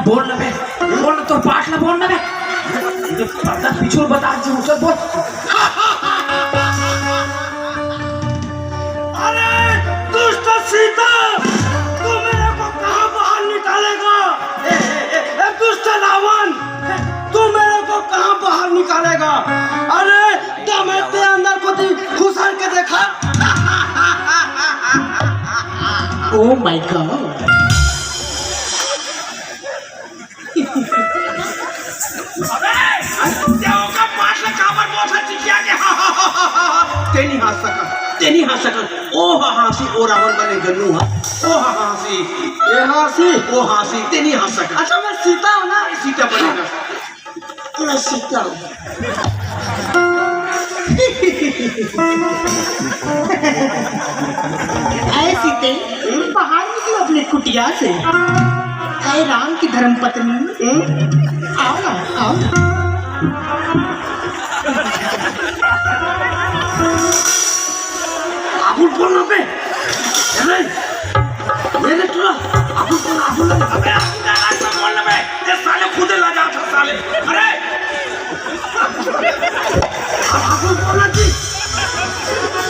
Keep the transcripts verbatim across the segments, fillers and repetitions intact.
बोल ना बे, बोल ना, तो पाठ ला बोल ना बे। ये पता पीछू बता जी, उसे बोल। अरे दुष्ट सीता, तू मेरे को कहाँ बाहर निकालेगा? ए, ए, ए, ए, दुष्ट रावण, तू मेरे को कहाँ बाहर निकालेगा? अरे दम हे ते अंदर को दी घुसर के देखा। Oh my God। अबे, ते ओकर पास ले काबर बोलत चिचिया के? ते नहीं हंस सकत, ते नहीं हंस सकत। ओ हा हंसी, ओ रावण बने गन्नू हा। ओ हा हंसी, ये हंसी, ओ हंसी, ते नहीं हंस सकत। अच्छा, मैं सीता हूँ ना? सीता बनेगा। मैं सीता हूँ। ऐसी ते बाहर निकलो अपने कुटिया से। ऐ राम की धर्म पत्नी, हम्म? आओ ना, आओ ना। आबुल बोल ना बे। अरे, ये ले तोरा। आबुल बोल, आबुल बोल। अबे, आबुल बोल ना बे। ये साले खुदे लजा था साले। अरे। अब आगू बोलना जी।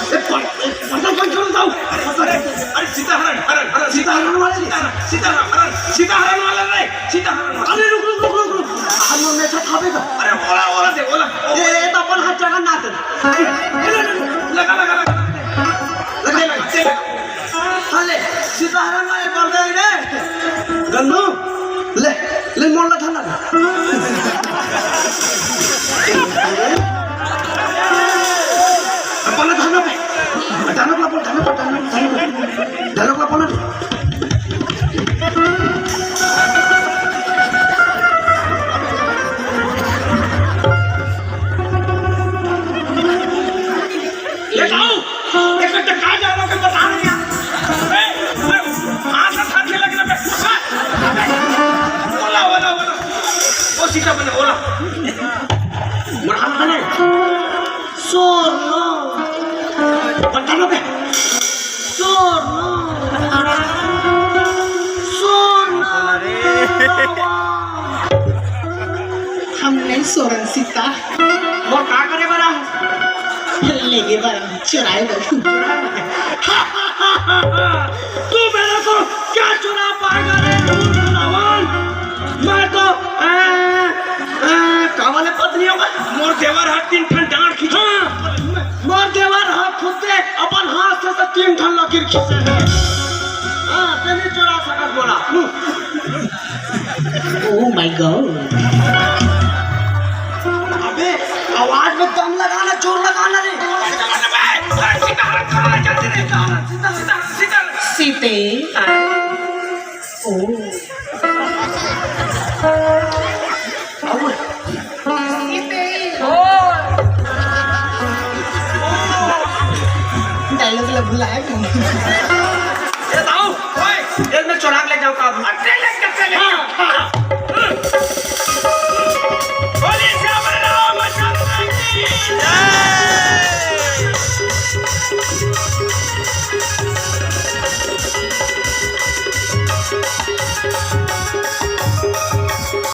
ए, पर-, ए, पता कौन छोड़ दो? अरे, अरे, सीता हरण, हरण, हरण, सीता हरण वाले जी। सीता हरण, सीता हरण, हरण, सीता हरण वाला रे, सीता हरण वाला। अरे, रुक, रुक, रुक, रुक, रुक। हम लोग में से खाबे का? अरे, ओला, ओला दे, ओला। ए, ए, तो अपन हाथ जगन्नाथ है। ए, ए, ए, ए, लगा, लगा, लगा। लगा, लगा, लगा। अरे, सीता हरण वाले कर दे रे। गन्नू, ले, ले मोर ला थाना। अपन ला थाना पे। थाना पे, थाना पे, थाना पे, थाना पे। थाना पे, थाना पे। ये जाओ। एक तो कहाँ जा रहा हूँ, बता नहीं यार। ए, ए, हाथ से साथ में लगना बे। ओला, ओला, ओला। ओ सीता बने, ओला। मोर हाथ बने। सोना। बता ना बे। सोना। सोना। हम नहीं सोरन सीता। वो का करे बरा? लेगे बरा। चुराए बर। तू मेरे को क्या चुरा पाएगा रे मूर्ख रावण? मैं तो, ए, ए, का वाले पत्नी होगा? मोर देवर हा तीन ठन डांड़ खींचा। हाँ, मोर देवर हा खुद से अपन हाथ से, से तीन ठन लकीर खींचे हे। हाँ, ते नहीं चुरा सकत बोला। Oh my God। अबे, आवाज में दम लगाना, जोर लगाना रे। सीते। ओ। डायलॉग ला भुलाए।